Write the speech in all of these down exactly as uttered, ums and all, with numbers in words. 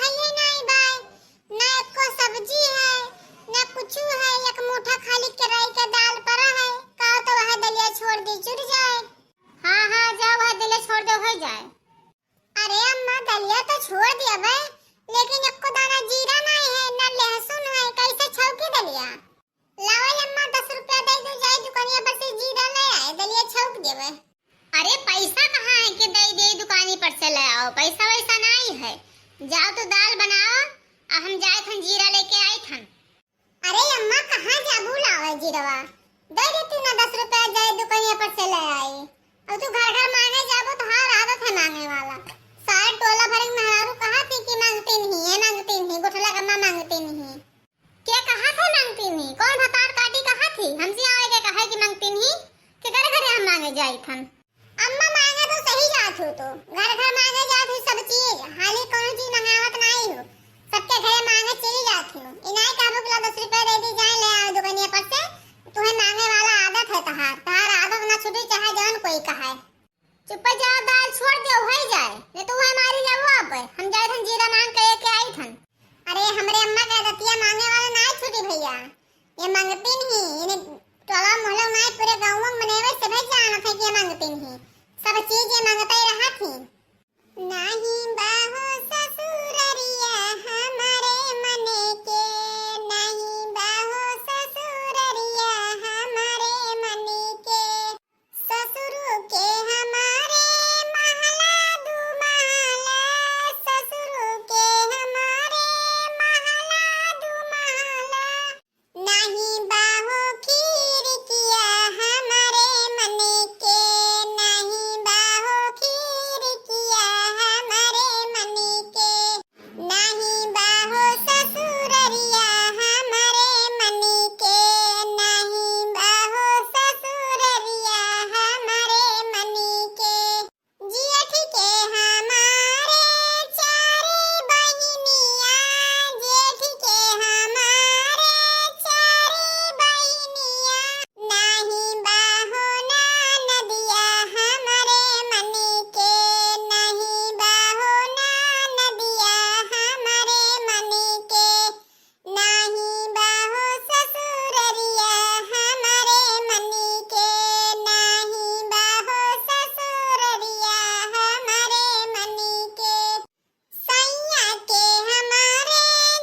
हइये नाई बाय, ना एको सब्जी है, ना कुछु है, एक मुठा खाली केराई के दाल परा है। का तो वह दलिया छोड़ दी, चुर जाए। हाँ, हाँ, जाओ, वह दलिया छोड़ दे, हो जाए। अरे अम्मा, दलिया तो छोड़ दिया बे, लेकिन एको दाना जीरा नाई है, ना लहसुन है, कैसे छौकी दलिया? लावा अम्मा, दस रुपया दे दो, जाए दुकानिया पर से जीरा ले आए, दलिया छौंक देवे। अरे पैसा कहाँ है कि दे दे दुकानी पर से ले आओ, पैसा वैसा नहीं है। जाओ तो दाल बनाओ, आ हम जाए थन जीरा लेके आई थन। अरे अम्मा, कहाँ जाबू लावे जीरवा? दे देती ना दस रुपया, जाए दुकानिया पर से ले आई। अब तू घर घर मांगे जाबू, तोहार आदत है मांगे वाला। सारे टोला भर के मेहरारू कहा थी कि मांगती नहीं है, मांगती नहीं, गोठला कम्मा मांगती नहीं। के कहा थे मांगती नहीं? कौन भतार काटी कहा थी? हमसे आवे के कहा कि मांगती नहीं? के घरे घरे हम मांगे जाई थन? अम्मा मांगे तो सही जात हो तो। घर घर मांगे जात हो सब चीज। हाली कौन चीज मंगावत नहीं हो। सबके घरे मांगे चली जात हो। इनाई कहबो कि ला दस रुपया दे दी जाए ले आओ दुकानिया पर से। तुम्हें मांगे वाला आदत है तहार। तहार आदत ना छूटी चाहे जौन कोई कहे। चुप्पे जाओ, दाल छोड़ दे, उहै जाए, नहीं तो उहै मारी जाओ आप। हम जाए थन जीरा मांग के लेके आई थन। अरे, हमरे अम्मा के दतिया मांगे वाला ना छूटी भैया, ये मांगती नहीं, इन्हें टोला मोहल्ला ना पूरे गाँव में मनेवे से भी जानत है कि ये मांगती नहीं, सब चीज ये मांगते ही रहा थी। नाही बाहो ससुररिया हमारे मन के, नाही बाहो ससुररिया हमारे मन के। ससुर के हमारे महला दू महला, ससुर के हमारे महला दू महला। नाही बाहो खिड़किया हमारे मन के, नाही बाहो खिड़किया हमारे मन के। नाही बाहो ससुररिया हमारे मन के, नाही बाहो ससुररिया हमारे मन के। जेठ के हमारे चारी बहिनिया, जेठ के हमारे चारी बहिनिया। नाही बाहो ना नदिया हमरे मन के, नाही बाहो ना नदिया हमरे मन के, नाही बाहो ससुररिया हमरे मन के, नाही बाहो ससुररिया हमरे मन के। सैया के हमारे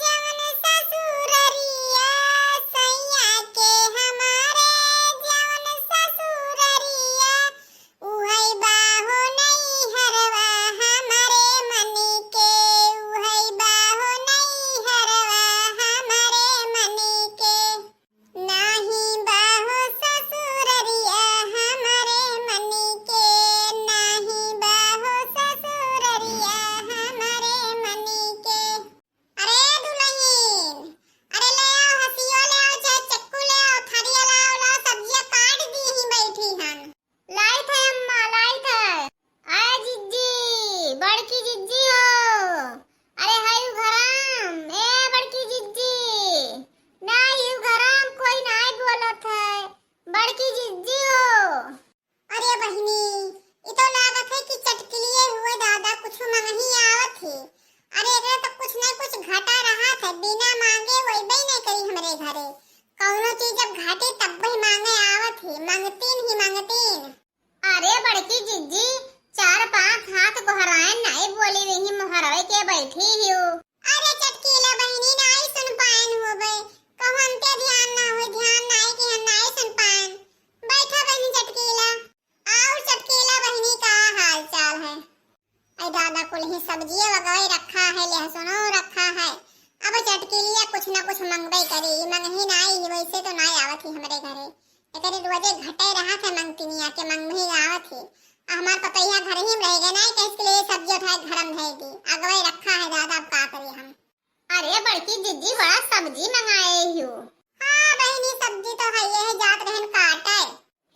जवन ससुररिया, सैया के हमारे जवन ससुररिया, उहै बाहो नैहरवा हमरे मन के, उहै बाहो नैहरवा हमरे मन के। नाही बाहो ससुररिया हमरे मन के, नाही बाहो ससुररिया हमरे मन के। अरे दुलहिन, अरे ले आओ हसियो ले आओ, चाहे चक्कू ले आओ, थरिया लाओ, लाओ, सब्जिया काट दी ही बैठी हन। लाइत है अम्मा, लाइत है। आए जिज्जी, बड़की जिज्जी हो। अरे हाय घराम, ए बड़की जिज्जी। ना यू घराम कोई नाई बोलत है। बड़की जिज्जी हो। अरे बहिनी, ई तो लागत है कि चटकिलिए हुए दादा कुछ मंगही आवत है। अरे एकरे तो कुछ न कुछ घटा रहत है, बिना मांगे वइबे नहीं करी हमरे घरे। कौनो चीज जब घाटी तब ही मांगे आवत है, मांगतीन ही मांगतीन। अरे बड़की जिज्जी, चार पांच हाथ गोहरायन नाई बोली रही, मोहरवे के बैठी हियो। अरे चटकीला बहिनी नाई सुन पायन होबे, कहूँ हमके ध्यान ना होई, ध्यान नाई कि हम नाई सुन पायन। बैठा बहिनी चटकीला, और चटकीला बहिनी का हाल चाल है? ऐ दादा, कुल ही सब्जिया वगैरह रखा है, लहसुनो रखा है। अब चटकीलिया कुछ ना कुछ मंगबे करी, ई मंगही नाई ही, वैसे तो नाई आवत ही हमरे घरे। एकरे रोजे घटे रहत है मंगतिनिया के, मंगही आवत ही। आ हमार पतैया घर ही में रह गए, नाई कह इसके लिए सब्जी उठाए घर में धर दी। अगवे रखा है दादा, अब का करी हम? अरे बड़की जिज्जी, बड़ा सब्जी मंगाए हियो। हाँ बहिनी, सब्जी तो है, ये है जात रहन काटे।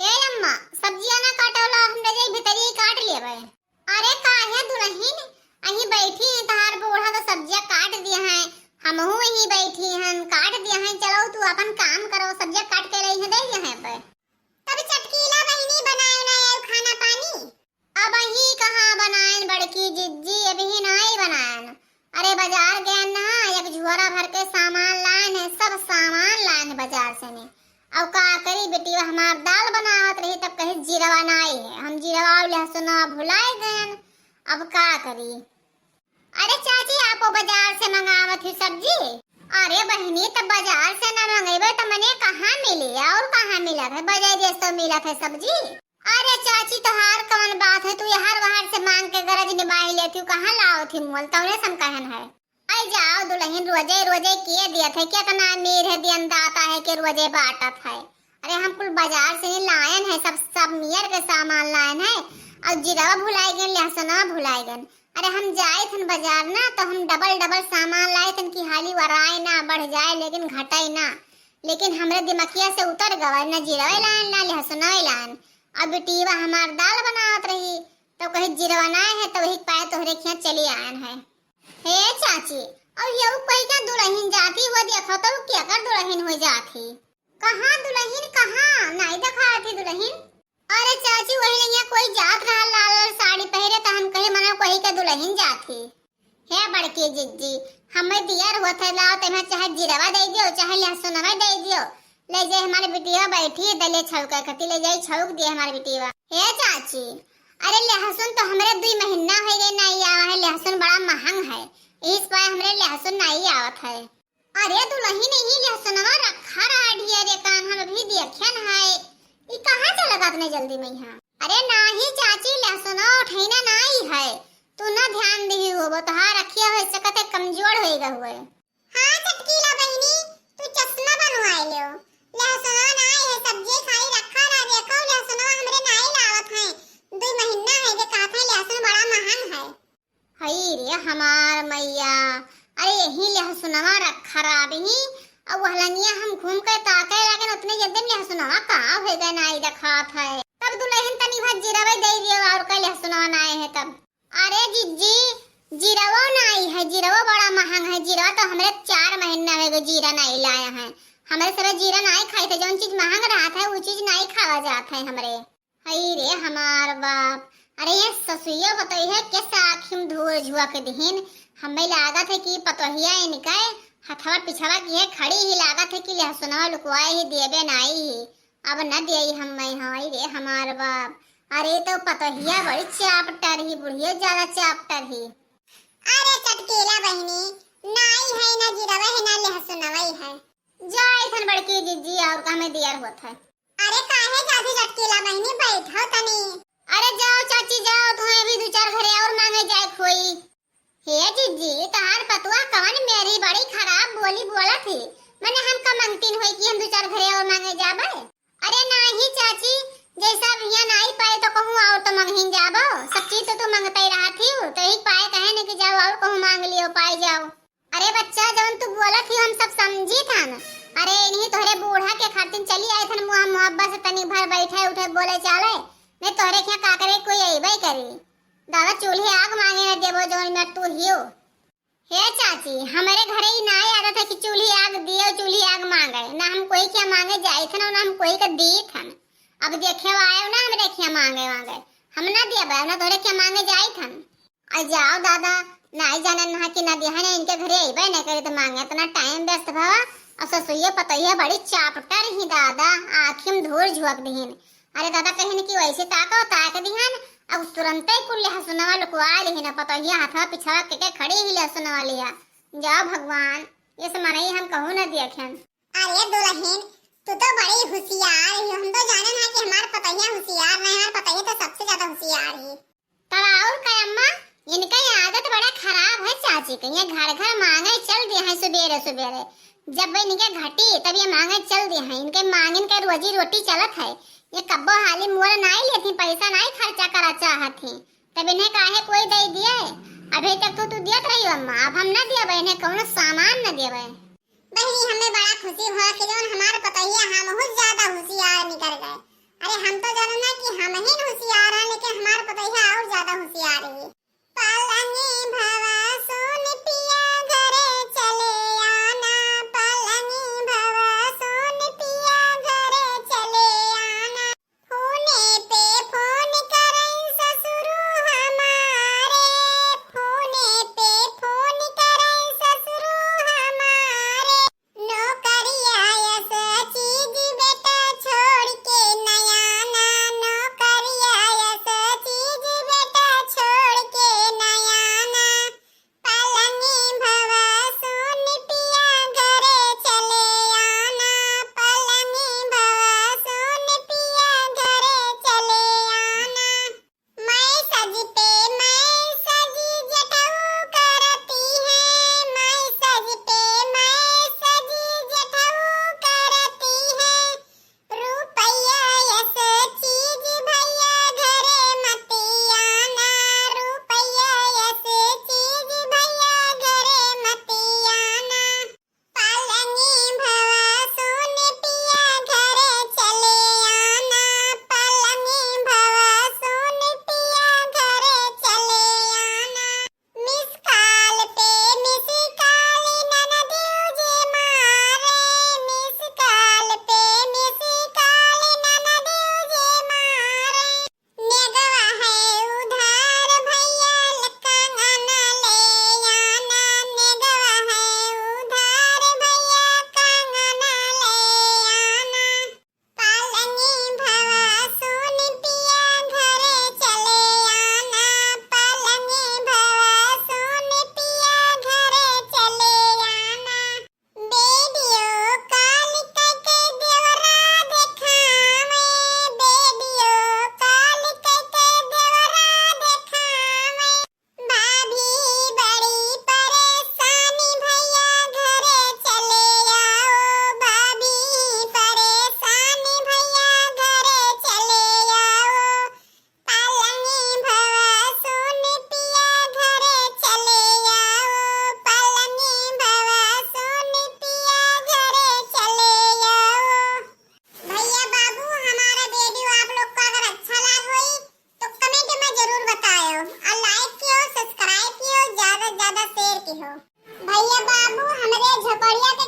हे अम्मा, सब्जिया ना काटौला, हम ले जाई भीतरी काट लेबे। अरे काहे दुलहिन, अहीं बैठी हैं, तहार बूढ़ा तो सब्जिया काट दिया है, हमहू यहीं बैठी हैं, काट दिया है, चलो तू अपन काम करो, सब्जिया काट के ले हैं, दे दिया है पे। तब चटकीला बहिनी बनाए ना आयो खाना पानी? अब अहीं कहाँ बनाएन बड़की जिज्जी, अबही नाई बनाएन। अरे बाजार गयन ना, एक झोरा भर के सामान लायन है, सब सामान लायन है बाजार से ने। अब का करी, बेटिया हमार दाल बनावत रही तब कही जीरवा नाई है, हम जीरवा और लहसुनवा भुलाए गयन। अब का करी? अरे चाची, आपो बाजार से मंगावत ही सब्जी? अरे बहिनी, तब बाजार से ना मंगेबे त मने कहाँ मिली और कहाँ मिलत है? बजारे से तो मिलत है सब्जी। अरे चाची, तोहार कवन बात है, तू यहार वहार से मांग के गरज निबाही लेती हूँ, कहाँ लावत ही मोल, तौने से हम कहन है। आई जाओ दुलहिन, रोजे रोजे किए दियत है, केतना अमीर है, दियन दाता है कि रोजे बाटत है। अरे हम कुल बाजार से ही लायन है, सब, सब मियर के सामान लायन है, और जीरवा भुलाई गन, लहसुनवा भुलाई गन। अरे हम जाए थन बाजार ना, तो हम डबल डबल सामान लाए थन कि हाली वराए ना, बढ़ जाए लेकिन घटाए ना। लेकिन हमरे दिमखिया से उतर गवा, ना जीरवा लायन, ना लहसुनवा लायन। अब बिटीवा हमार दाल बनावत रही, तो कही जीरवा ना है, तो वही पाए तोहरे खिया चली आयन है। हे चाची, और ये कोई का दुलहिन जाती हुआ देखो तो केकर दुलहिन हो जाती? कहाँ दुलहिन, कहाँ? नाई देखात ही दुलहिन। अरे चाची, वही नहीं है, कोई जात रहा लाल लाल साड़ी पहिरे, तो हम कहे मना कोई का दुलहिन जाती। हे बड़की जिज्जी, हमें दियर होत है, लाओ तेमे चाहे जीरवा दे दियो, चाहे लहसुनवा दे दियो, ले जाए हमारे बिटिया बैठी है, दले छौके खती ले जाए, छौक दिए हमारे बिटिया। हे चाची, अरे लहसुन तो हमरे दुई महीना हो गए नहीं आवा है, लहसुन बड़ा महंग है, इस पाए हमरे लहसुन नहीं आवत है। अरे दुलहिन, यही लहसुनवा रखा रहा ढिया रे कान, हम अभी देखन है। ई कहाँ चला गया इतने जल्दी में यहाँ? अरे नाही चाची, लहसुनवा उठैना नाही है, तू ना ध्यान दिही हो, बतहा रखिया हो, इससे कते कमजोर होएगा हुए। हाँ चटकीला बहिनी, तू चश्मा बनवाए लियो। लहसुनवा नाही है, सब्जी खाली रखा रहा, देखो लहसुनवा हमरे नाही लावत है, दुई महीना है जे कहत है लहसुन बड़ा महंग है। हई रे हमार मैया, अरे यही लहसुनवा रख खराब ही। अब वहलंगिया हम घूम के ताके लागन, उतने जल्दी में लहसुनवा कहाँ हो गए, नाई देखात है। तब दुलहिन तनी भर जीरवे दे दियो, और का लहसुनवा नाई है तब। अरे जिज्जी, जीरवो नाई है, जीरवो बड़ा महंग है, जीरवा तो हमरे चार महीना हो गए, जीरा नाई लाया है। हमरे सरे जीरा नाई खाई थे, जौन चीज महंग रहत है, वो चीज नाई खावा जात है हमरे। हई रे हमार बाप, अरे ये ससुइया बताई है, कैसे आँखी में धूर झुआ के दिहिन। हमें लागत है कि पतोहिया इनका हथवा पिछवा की है, खड़ी ही लागत है कि लहसुनवा लुकवाए ही देबे नाई ही। अब न देई हमें, हई रे हमार बाप। अरे तो पतोहिया बड़ी चापटर ही, बुढ़ियो ज्यादा चापटर ही। अरे चटकीला बहिनी, नाई है ना जीरवा है ना लहसुनवा है। जाए थन बड़की जिज्जी, और का में दियर होत है। अरे काहे जाती चटकीला बहिनी, बैठो तनी। अरे जाओ चाची जाओ, तुम्हें भी दो चार घरे और मांगे जाए खोई। हे जिज्जी, तहार पतुआ कवन मेरी बड़ी खराब बोली बोलत ही, मने हमका मंगतीन होई कि हम दो चार घरे और मांगे जाबे। अरे नाही चाची, जैसा अब हियाँ नाही पाए तो कहूँ और तो मंगहीन जाबो, सब चीज तो तू मंगते रहा थी, तो ही पाए कहे नहीं कि जाओ और कहूँ मांग लियो, पाए जाओ। अरे बच्चा, जौन तू बोलत ही हम सब समझी थन। अरे इन्हीं तोहरे बूढ़ा के खातिर चली आए थन, मुँह मुहब्बत से तनी भर बैठे उठे बोले चाले, नहीं तोहरे क्या का करे कोई अइबे करी। दादा चूल्हे आग मांगे न देबो जौन में तू हियो। हे चाची, हमरे घरे ही ना आदत है कि चूल्हे आग दियो, चूल्हे आग मांगे, ना हम कोई क्या मांगे जाए थन, ना हम कोई का दी थन। अब देखे आयो ना हमरे क्या मांगे वांगे, हम ना देबे, ना तोहरे क्या मांगे जाए थन। आ जाओ दादा, नाई जानन हा कि ना दिहन है, इनके घरे अइबे नहीं करे तो मांगे, इतना टाइम व्यस्त भवा। और ससुइया पतोहिया बड़ी चापटर ही दादा, आँखी में धूर झुक दिहिन। अरे दादा कहिन कि वैसे ताको ताक दिहन, अब तुरंते कुल लहसुनवा लुकवा लिहिन, पतोहिया हथवा पिछवा के, के खड़ी ही लहसुनवा लिया। जाओ भगवान, ये समनई हम कहूँ न देखेन। अरे दुलहिन, तू तो बड़ी होशियार ही, हम तो जानन है कि हमार पतोहिया होशियार नहीं, हमार पतोहिया तो सबसे ज्यादा होशियार ही। तब और का अम्मा, इनका ये आदत बड़ा खराब है चाची के, ये घर घर मांगे चल दे हैं सुबेरे सुबेरे। जब इनके घटी तब ये मांगे चल दे हैं, इनके मांगिन के रोजी रोटी चलत है। ये कब्बो हाली मोल नाई लेती, पैसा नाई खर्चा करा चाहत ही, तब इन्हें काहे कोई दे दिए? अभी तक तो तू दियत रही अम्मा, अब हम ना दियबे, इन्हें कौनो सामान ना दियबे। बहिनी, हमें बड़ा खुशी हुआ कि जौन हमार पतोहिया हमहू ज्यादा होशियार निकल गए। अरे, हम तो जानना कि हम ही होशियार हैं, लेकिन हमार पतोहिया और ज्यादा होशियार है। पलंगी भवा सुन पिया घरे चले आना, पलंगी भवा सुन पिया घरे चले आना। फोने पे फोन करे ससुरु हमारे, फोने पे फोन करे। की हो। भैया बाबू, हमरे झोपड़िया के